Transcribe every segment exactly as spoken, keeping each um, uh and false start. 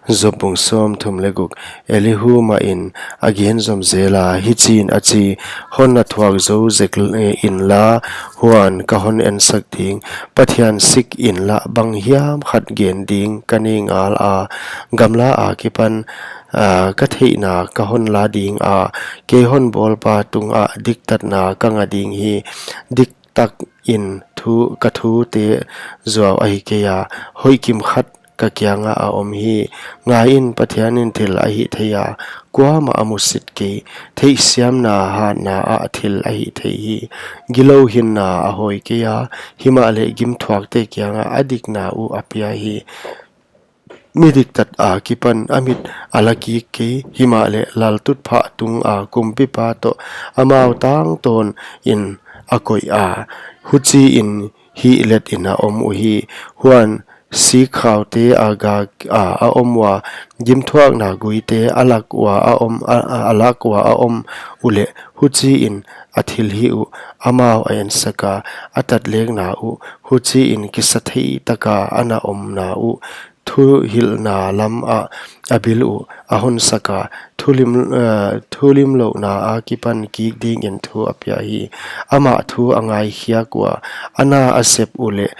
Job bung sawmthum leh guk. Elihu mah in a gen zom zel a, hichiin a chi: Hon na thuak zou zek inla, huan ka hon ensak ding. Pathian sik inla bang hiam khat gen ding ka nei ngal a, gamla akipan, ah, ka theihna ka hon la ding a, kei hon bawlpa tungah diktatna ka nga ding hi. Diktak in thu, ka thute zuau ahi kei a, hoih kim khat ka kiangah a om hi. Ngai in, Pathian in thil a hih thei a, kuamah a musit kei. Theihsiamna hatna ah thil a hih thei hi. Gilou hinna a hawi kei a, himahleh gimthuakte kiangah a dikna uh a pia hi. Mi diktat akipan a mit a la kik kei, himahleh laltutphah tunga kumpipa toh amau tangtawn in a koih a, huchiin hihlet in a om uhi. Huan sikkhaute a gak a, a om ua, gimthuakna guite a lak ua a om, a, a lak ua a om uleh, huchiin a thilhih uh amau a ensak a, a tatlekna uh, huchiin kisathei taka a na omna uh, thuhilhna lamah a bil uh a honsak a, thulim, eh, thulimlouhna akipan kik dingin thu a pia hi. Amah thu a ngaikhiak ua, a na a sep uleh,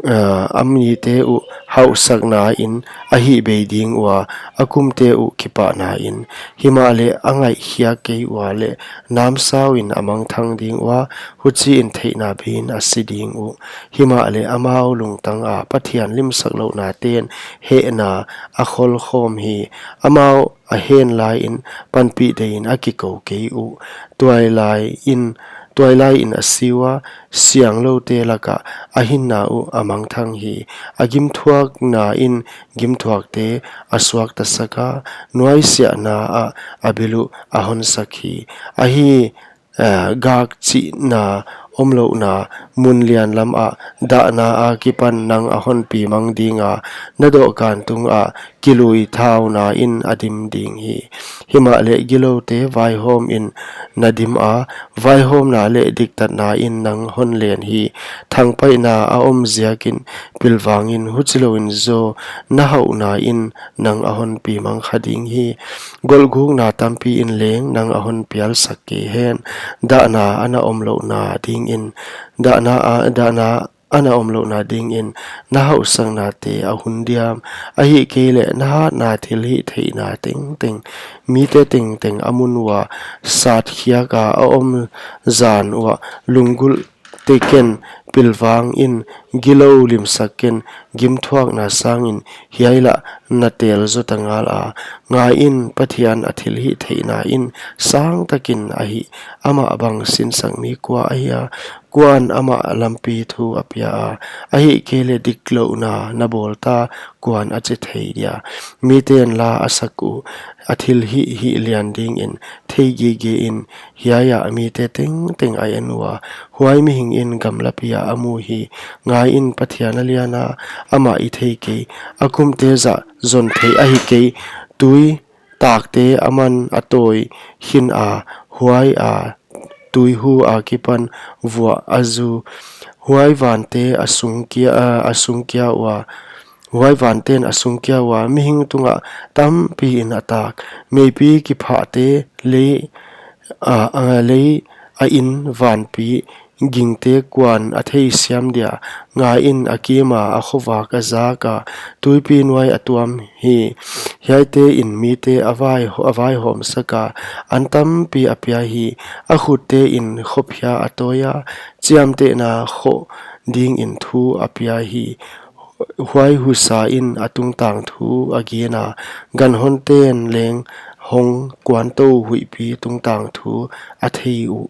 eh, a mite uh hauhsakna in a hih bei ding ua, a kumte uh kipahna in. Himahleh a ngaihkhiak kei ua leh, namsau in a mangthang ding ua, huchiin theihna beiin a si ding uh. Himahleh amau lungtang a Pathian limsaklouhnaten hehna a kholkhawm hi. Amau a hen laiin panpih deihin a kikou kei uh. Tuailai in, tuailai in a si ua, siangloute lakah a hinna uh a mangthang hi. A gimthuakna in gimthuakte a suaktasak a, nuaisiahna ah a bil uh a honsak hi. Ahi, eh, gak chihna omlouhna mun lian lamah dahna akipan nang a honpi mang ding a, na dohkan tungah kilui thauna in a dim ding hi. Himahleh giloute vaihawm in na dim a, vaihawmna leh diktatna in nang hon len hi. Thangpaihna a om ziakin pilvang in, huchilouin zaw na hauhna in nang a honpi mang kha ding hi. Golhgukna tampi in leng nang a hon pialsak kei hen. Dahna a na omlouhna dingin, dahna a, dahna a na omlouhna dingin na hauhsaknate a hun diam. Ahihkeileh na hatna thilhihtheihna tengteng, mite tengteng a mun ua satkhiak a, a om zan uah lunggulh te ken, pilvang in, gilou limsak ken, gimthuakna sangin hiai lah na tel zota ngal a. Ngai in, Pathian a thilhihtheihna in sangtakin a hih. Amah bang sinsak mi kua ahia? Kuan amah lampi thu a pia a? Ahihkeileh diklouhna na bawl ta, kuan a chi thei dia? Miten la a sak uh a thilhih hih lian dingin thei gige in, hiai ah mite tengteng a en ua, huai mihing in gamlapi ah a mu hi. Ngai in, Pathian a lian a, amah i thei kei. A kumte zah zon theih ahi kei. Tui takte aman a tawi khin a, huai a tuihu akipan vuah a zu. Huai vante a sungkia, a, a sungkia ua, huai vanten a sungkia ua, mihing tungah tampi in a tak. Meipi kiphahte lei, a, a, lei a in vanpi gingte kuan a theisiam dia? Ngai in, a kima a khovak a zak a, tuipi nuai a tuam hi. Hiaite in mite a vai, a vaihawmsak a, an tampi a pia hi. A khutte in khophia a tawi a, chiamtehna khoh dingin thu a pia hi. Huai husa in a tungtang thu a gen a, ganhonten leng hong kuantou huihpi tungtang thu a thei uh.